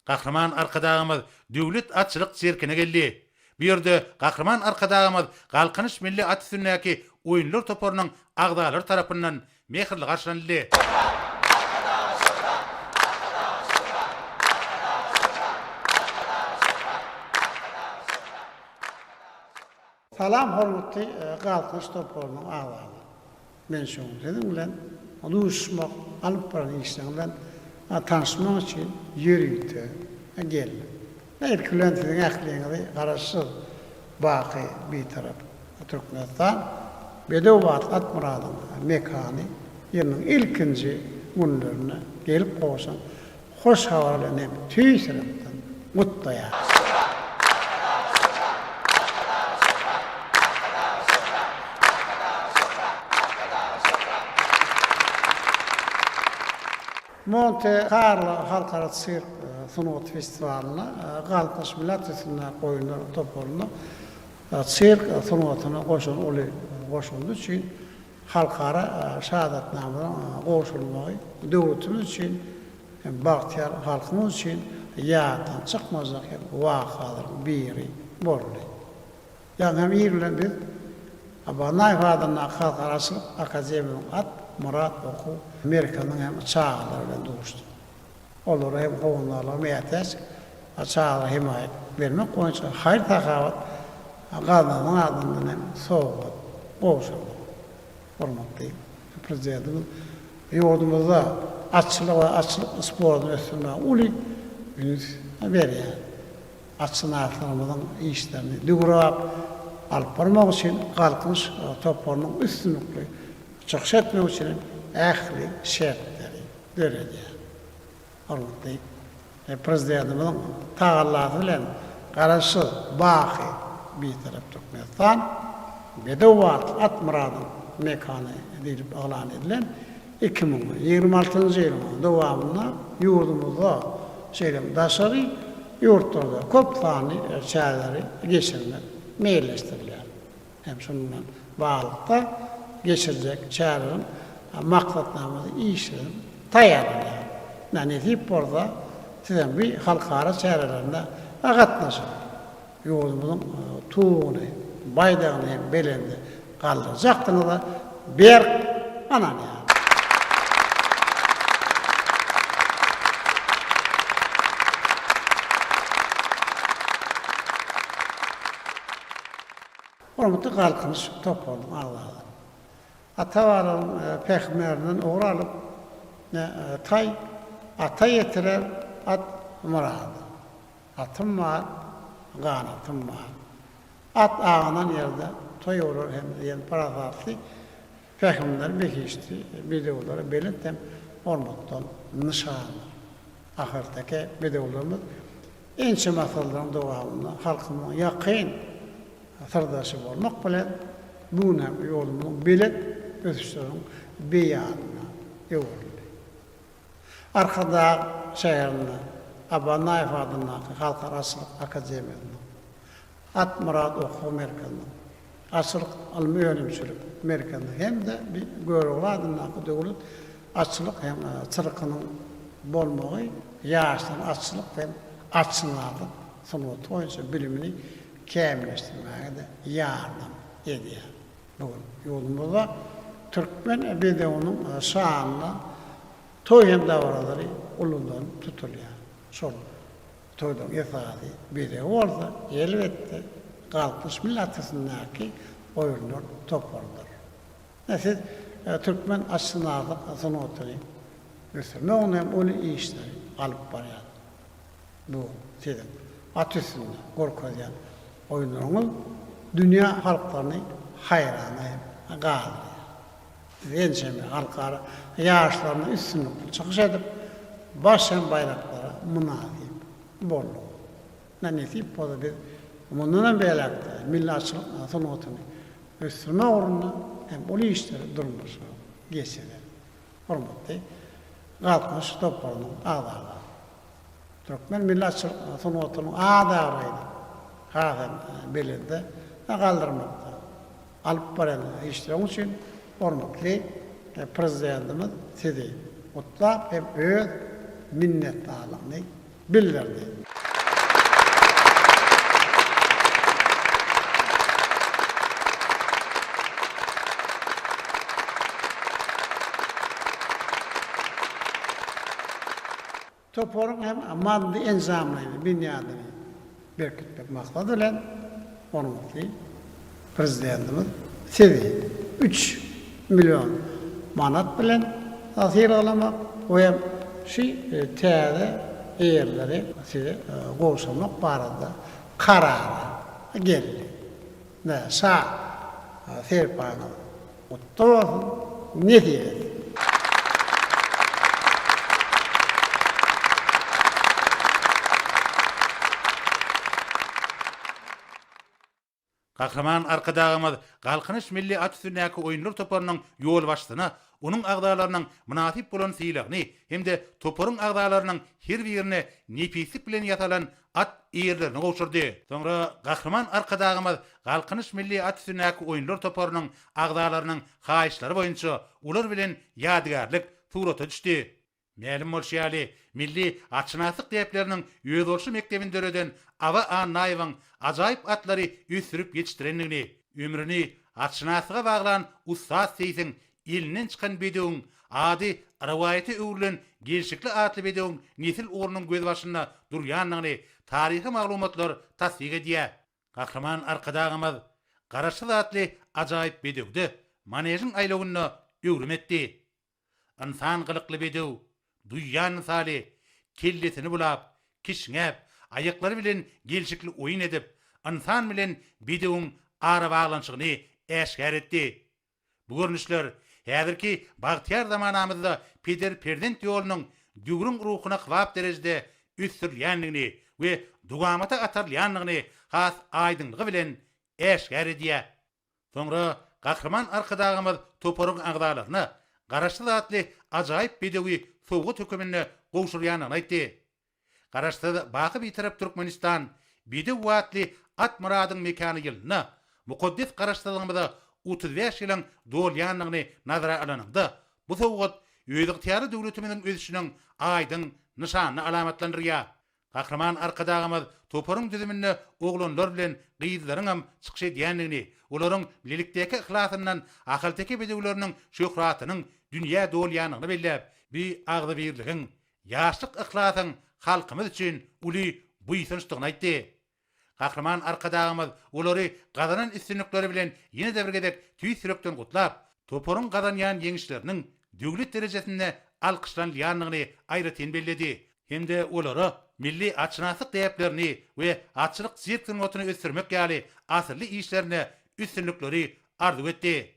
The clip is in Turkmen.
Gahryman Arkadagymyz Döwlet atçylyk sirkine geldi. Bu ýerde Gahryman Arkadagymyz Galkynyş milli at üstündäki oýunlar toparynyň agzalary tarapyndan mähirli garşylanyldy. Salam hormatly Galkynyş toparynyň agzalary. Men şu gün siziň bilen duşuşmak, alyp baran işleriňiz bilen tanyşmak üçin ýörite geldim. Ilki bilen siziň ähliňizi Garaşsyz, baky Bitarap Türkmenistan, bedew batly at-myradyň mekany ýylynyň ilkinji günlerine gelip gowşan hoş habar bilen hem tüýs ýürekden gutlaýaryn. Monte Karlo halkara sirk sungaty festiwalynda Galkynyş milli at üstündäki oýunlar toparynda sirk sungatyna goşan uly goşandy üçin Halkara şahadatnamalaryň gowşurylmagy döwletimiz üçin hem bagtyýar halkymyz üçin ýatdan çykmajak hem wakalaryň biri boldy. Ýaňy hem ir bilen biz Abanaýew adyndaky Halkara atçylyk akademiýasynyň At myrat okuw merkeziniň hem çagalary bilen duşuşdyk. Olara hem howandarlyga mätäç çagalara hemaýat bermek boýunça haýyr-sahawat gaznasynyň adyndan hem sowgat gowşurdyk. Hormatly Prezidentimiz ýurdumyzda atçylyk we atçylyk sportuny ösdürmäge uly üns berýär. Atşynaslarymyzyň işlerini döwrebap alyp barmak üçin Galkynyş toparynyň üstünlikli çykyş etmegi üçin hem ähli şertleri döredýär. Hormatly Prezidentimiziň tagallasy bilen Garaşsyz, baky Bitarap Türkmenistan bedew atly at myradyň mekany diýlip yglan edilen 2026-njy ýylyň dowamynda ýurdumyzda, şeýle hem daşary ýurtlarda köp sanly çäreleri geçirmek meýilleşdirilýär. Hem şunuň bilen baglylykda, geçiriljek çäreleriň maksatnamasy işlenip taýýarlanýar. Ine, nesip bolsa, siz hem bu halkara çärelerine gatnaşyp, ýurdumyzyň Tuguny, baýdagyny hem belende galdyrjakdygyňyza berk ynanýaryn. Hormatly Galkynyş toparynyň agzalary! Ata-babalaryň pähimlerinden ugur alyp, Taý ata ýetirer, at myrada. Atym bar, ganatym bar. At agynan ýerde toý bolar hem diýen parasatly pähimler behişdi bedewlere belent hem hormatdan nyşandyr. Ahalteke bedewlerimiz ençeme asyrlaryň dowamynda halkymyzyň ýakyn syrdaşy bolmak bilen, bu gün hem ýurdumyzyň belent ösüşleriniň beýanyna öwrüldi. Arkadag şäherinde Aba Annaýew adyndaky Halkara atçylyk akademiýasynda, At Myrat okuw merkeziniň, Atçylyk ylmy-önümçilik merkeziniň hem-de Görogly adyndaky döwlet atçylyk hem sirkiniň bolmagy ýaşlaryň atçylyk hem atşynaslyk sungaty boýunça bilimini kämilleşdirmäge-de ýardam edýär. Bu gün ýurdumyzda türkmen bedewiniň şanyna toý hem dabaralary uludan tutulýar. Şol toýlaryň esasy bezegi bolsa, elbetde, Galkynyş milli atysyndaky oýunlar toparydyr. Ine, siz türkmen atşynaslyk sungatyny ösdürmek ugrunda hem uly işleri alyp barýarsyňyz. Bu siziň at üstünde görkezýän oýunlaryňyz dünýä halklaryny haýrana hem galdyrýar. Siz ençeme halkara ýaryşlarynda üstünlikli çykyş edip, baş hem baýraklara mynasyp bolduňyz. Ine, nesip bolsa biz mundan hem beýläk-de milli atçylyk sungatyny ösdürmek ugrunda hem uly işleri durmuşa geçireris. Hormatly Galkynyş toparynyň agzalary! Türkmen milli atçylyk sungatynyň at-abraýyny has hem belende galdyrmakda alyp barýan işleriňiz üçin hormatly Prezidentimiz Sizi gutlap hem öz minnetdarlygyny bildirýär. bildirdi. Toparyň hem maddy enjamlaýyn binýadyny berkitmek maksady bilen, hormatly Prezidentimiz sizi üç million manat bilen sylaglamak we şu täze ýerleri size gowşurmak barada karara geldi. Şa serpaýyňyz gutly bolsun, nesip etsin! Gahryman Arkadagymyz Galkynyş milli at üstündäki oýunlar toparynyň ýolbaşçysyna onuň agzalarynyň mynasyp bolan sylagyny hem-de toparyň agzalarynyň her birine nepislik bilen ýasalan at eýerlerini gowşurdy. Soňra Gahryman Arkadagymyz Galkynyş milli at üstündäki oýunlar toparynyň agzalarynyň haýyşlary boýunça olar bilen ýadygärlik surata düşdi. Mälim bolşy ýaly, milli atşynaslyk däpleriniň özboluşly mekdebini döreden Aba Annaýewiň ajaýyp atlary ösdürip ýetişdirendigini, ömrüni atşynaslyga baglan ussat seýsiň elinden çykan bedewiň ady rowaýata öwrülen Gelşikli atly bedewiň nesil ugrunyň gözbaşynda durýandygyny taryhy maglumatlar tassyk edýär. Gahryman Arkadagymyz Garaşsyz atly ajaýyp bedewde manežiň aýlawynda öwrüm etdi. Ynsan gylykly bedew, duýýan mysaly, kellesini bulap, kişňäp, aýaklary bilen gelşikli oýun edip, ynsan bilen bedewiň arabaglanyşygyny äşgär etdi. Bu görnüşler häzirki bagtyýar zamanamyzda peder-perzent ýolunyň döwrüň ruhuna kybap derejede ösdürilýändigini we dowamata atarylýandygyny has aýdyňlygy bilen äşgär edýär. Soňra Gahryman Arkadagymyz toparyň agzalaryna Garaşsyz atly ajaýyp bedewi sowgat höküminde gowşurýandygyny aýtdy. Garaşsyz, baky Bitarap Türkmenistan bedew atly at myradyň mekany ýylynda mukaddes Garaşsyzlygymyza 35 ýylyň dolýandygyny nazara alanyňda, bu sowgat özygtyýarly döwletimiziň ösüşiniň aýdyň nyşanyny alamatlandyrýar. Gahryman Arkadagymyz toparyň düzüminde oglanlar bilen gyzlaryňam çykyş edýändigini, olaryň bilelikdäki yhlasyndan ahalteke bedewleriniň şöhratynyň dünýä dolýandygyny belläp, bu agzybirligiň, ýaşlyk yhlasyň halkymyz üçin uly buýsançdygyny aýtdy. Gahryman Arkadagymyz olary gazanan üstünlikleri bilen ýene-de bir gezek tüýs ýürekden gutlap, toparyň gazanýan ýeňişleriniň döwlet derejesinde alkyşlanylýandygyny aýratyn belledi hem-de olara milli atşynaslyk däplerini we atçylyk sirk sungatyny ösdürmek ýaly asylly işlerinde üstünlikleri arzuw etdi.